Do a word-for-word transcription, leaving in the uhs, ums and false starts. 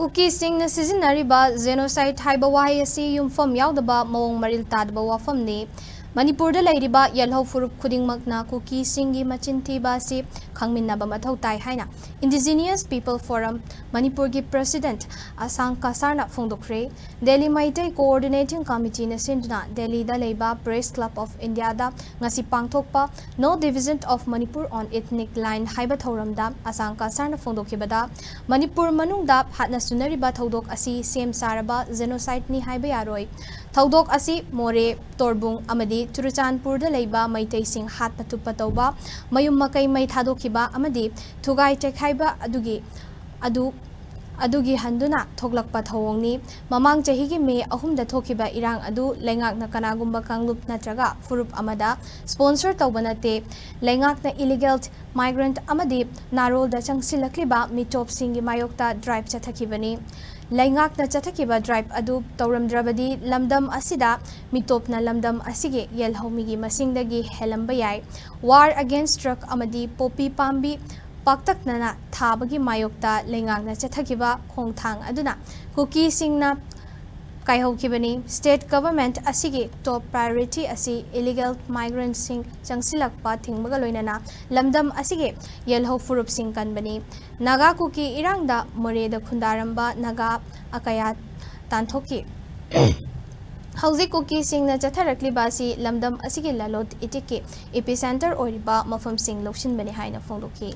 ꯀꯨꯀꯤꯁꯤꯡꯅ ꯁꯤꯖꯤꯟꯅꯔꯤꯕ genocide ꯍꯥꯏꯕ ꯋꯥꯍꯩ ꯑꯁꯤ ꯌꯨꯝꯐꯝ ꯌꯥꯎꯗꯕ, ꯃꯑꯣꯡ ꯃꯔꯤꯜ ꯇꯥꯗꯕ ꯋꯥꯐꯝꯅꯤ꯫ ꯃꯅꯤꯄꯨꯔꯗ ꯂꯩꯔꯤꯕ ꯌꯦꯜꯍꯧ ꯐꯨꯔꯨꯞ ꯈꯨꯗꯤꯡꯃꯛꯅ ꯀꯨꯀꯤꯁꯤꯡꯒꯤ ꯃꯆꯤꯟ ꯊꯤꯕ ꯑꯁꯤ ꯈꯪꯃꯤꯟꯅꯕ ꯃꯊꯧ ꯇꯥꯏ ꯍꯥꯏꯅ Indigenous People Forum ꯃꯅꯤꯄꯨꯔꯒꯤ president ꯑꯁꯥꯡ ꯀꯁꯥꯔꯅ ꯐꯣꯡꯗꯣꯛꯈ꯭ꯔꯦ꯫ ꯗꯦꯜꯂꯤ ꯃꯩꯇꯩ Coordinating Committeeꯅ ꯁꯤꯟꯗꯨꯅ ꯗꯦꯜꯂꯤꯗ ꯂꯩꯕ Press Club of Indiaꯗ ꯉꯁꯤ ꯄꯥꯡꯊꯣꯛꯄ No Division of Manipur on Ethnic Line ꯍꯥꯏꯕ ꯊꯧꯔꯝꯗ ꯑꯁꯥꯡ ꯀꯁꯥꯔꯅ ꯐꯣꯡꯗꯣꯛꯈꯤꯕꯗ, ꯃꯅꯤꯄꯨꯔ ꯃꯅꯨꯡꯗ ꯍꯥꯠꯅ ꯁꯨꯅꯔꯤꯕ ꯊꯧꯗꯣꯛ ꯑꯁꯤ ꯁꯦꯝ ꯁꯥꯔꯕ genocideꯅꯤ ꯍꯥꯏꯕ ꯌꯥꯔꯣꯏ꯫ ꯊꯧꯗꯣꯛ ꯑꯁꯤ ꯃꯣꯔꯦ, ꯇꯣꯔꯕꯨꯡ ꯑꯃꯗꯤ ꯆꯨꯔꯆꯥꯟꯄꯨꯔꯗ ꯂꯩꯕ ꯃꯩꯇꯩꯁꯤꯡ ꯍꯥꯠꯄ ꯇꯨꯞꯄ ꯇꯧꯕ, ꯃꯌꯨꯝ ꯃꯀꯩ ꯃꯩ ꯊꯥꯗꯣꯛꯈꯤꯕ ꯑꯃꯗꯤ ꯊꯨꯒꯥꯏ ꯆꯦꯛꯈꯥꯏꯕ ꯑꯗꯨꯒꯤ ꯑꯗꯨ ꯑꯗꯨꯒꯤ ꯍꯟꯗꯨꯅ ꯊꯣꯛꯂꯛꯄ ꯊꯧꯑꯣꯡꯅꯤ꯫ ꯃꯃꯥꯡ ꯆꯍꯤꯒꯤ ꯃꯦ ꯑꯍꯨꯝꯗ ꯊꯣꯛꯈꯤꯕ ꯏꯔꯥꯡ ꯑꯗꯨ ꯂꯩꯉꯥꯛꯅ ꯀꯅꯥꯒꯨꯝꯕ ꯀꯥꯡꯂꯨꯞ ꯅꯠꯇ꯭ꯔꯒ ꯐꯨꯔꯨꯞ ꯑꯃꯗ sponsor ꯇꯧꯕ ꯅꯠꯇꯦ꯫ ꯂꯩꯉꯥꯛꯅ illegal migrant ꯑꯃꯗꯤ ꯅꯥꯔꯣꯜꯗ ꯆꯪꯁꯤꯜꯂꯛꯂꯤꯕ ꯃꯤꯇꯣꯞꯁꯤꯡꯒꯤ ꯃꯥꯌꯣꯛꯇ drive ꯆꯠꯊꯈꯤꯕꯅꯤ꯫ ꯂꯩꯉꯥꯛꯅ ꯆꯠꯊꯈꯤꯕ drive ꯑꯗꯨ ꯇꯧꯔꯝꯗ꯭ꯔꯕꯗꯤ ꯂꯝꯗꯝ ꯑꯁꯤꯗ ꯃꯤꯇꯣꯞꯅ ꯂꯝꯗꯝ ꯑꯁꯤꯒꯤ ꯌꯦꯜꯍꯧꯃꯤꯒꯤ ꯃꯁꯤꯡꯗꯒꯤ ꯍꯦꯜꯂꯝꯕ ꯌꯥꯏ꯫ War against drug ꯑꯃꯗꯤ poppy ꯄꯥꯝꯕꯤ ꯄꯥꯛꯇꯛꯅꯅ ꯊꯥꯕꯒꯤ ꯃꯥꯌꯣꯛꯇ ꯂꯩꯉꯥꯛꯅ ꯆꯠꯊꯈꯤꯕ ꯈꯣꯡꯊꯥꯡ ꯑꯗꯨꯅ ꯀꯨꯀꯤꯁꯤꯡꯅ ꯀꯥꯏꯍꯧꯈꯤꯕꯅꯤ꯫ State government ꯑꯁꯤꯒꯤ top priority ꯑꯁꯤ illegal migrantꯁꯤꯡ ꯆꯪꯁꯤꯜꯂꯛꯄ ꯊꯤꯡꯕꯒ ꯂꯣꯏꯅꯅ ꯂꯝꯗꯝ ꯑꯁꯤꯒꯤ ꯌꯦꯜꯍꯧ ꯐꯨꯔꯨꯞꯁꯤꯡ ꯀꯟꯕꯅꯤ꯫ ꯅꯥꯒꯥ ꯀꯨꯀꯤ ꯏꯔꯥꯡꯗ ꯃꯣꯔꯦꯗ ꯈꯨꯟꯗꯥꯔꯝꯕ ꯅꯥꯒꯥ ꯑꯀꯌꯥ ꯇꯥꯟꯊꯣꯛꯈꯤ꯫ ꯍꯧꯖꯤꯛ ꯀꯨꯀꯤꯁꯤꯡꯅ ꯆꯠꯊꯔꯛꯂꯤꯕ ꯑꯁꯤ ꯂꯝꯗꯝ ꯑꯁꯤꯒꯤ ꯂꯂꯣꯟ ꯏꯇꯤꯛꯀꯤ epicenter ꯑꯣꯏꯔꯤꯕ ꯃꯐꯝꯁꯤꯡ ꯂꯧꯁꯤꯟꯕꯅꯤ ꯍꯥꯏꯅ ꯐꯣꯡꯗꯣꯛꯈꯤ꯫